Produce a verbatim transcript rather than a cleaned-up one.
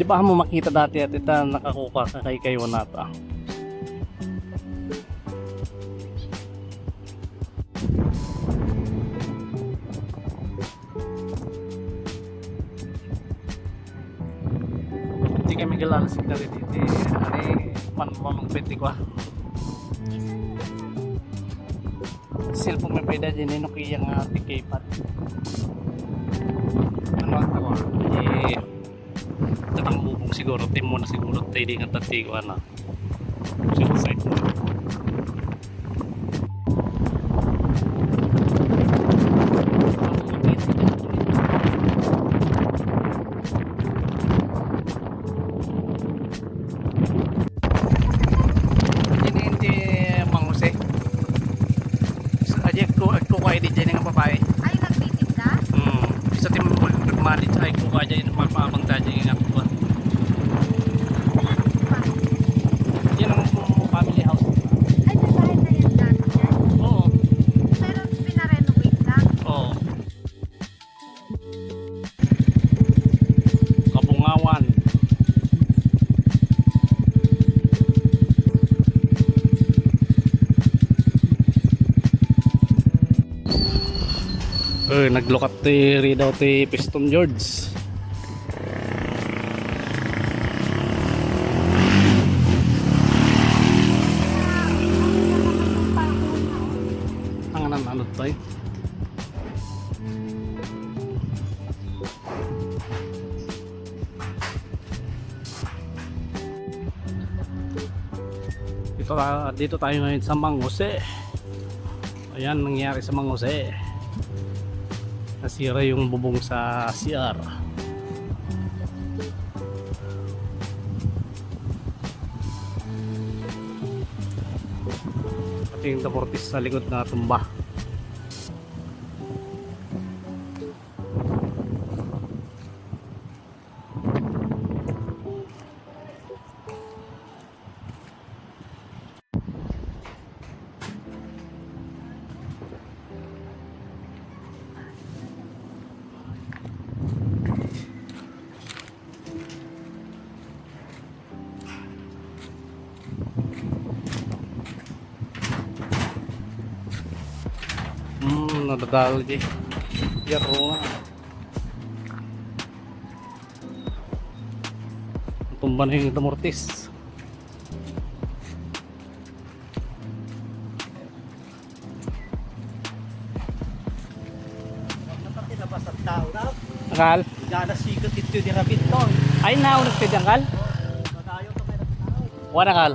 Baka mo makita dati at ita nakakuka ka kay kayo na ta. Di kami kilala signal iti, iti, ani, man, man, man, pwede ko, ah. Cellphone mi pwede din, eh, Nokia nga, ah, tikay pad. Ano ang tawag? Eh, tatang bubong siguro, timo na siguro, tayo di nga tatigo, ano. Suicide. Ini indi Mang Jose. Aja ko, ko kay di dyan nga babae. Ay, nagtitinda? Hmm. Isa tim manage ay ko kay dyan, magpaabang tayo dyan nga kuwan. Yan ang family house. Ay, may bahay na yan dati dyan? Oo. Pero pinarenovate na? Oo. Kabungawan. Eh, naglukat ti ri daw ti Piston George. Ang anan, ano tayo? Dito, ta-, dito tayo ngayon sa Mang Jose. Ayan, nangyari sa Mang Jose. Nasira yung bubong sa C R. Pati yung Damortis sa likod na tumba. Hmm, nadadal di. Yaro nga. Tumba na yung Damortis. Wala pati nabasag tao na. Angal? Gana sigat ito di rabit to. Ay, naunag pwede, angal? Madayo to may rabit tao. Wala, angal?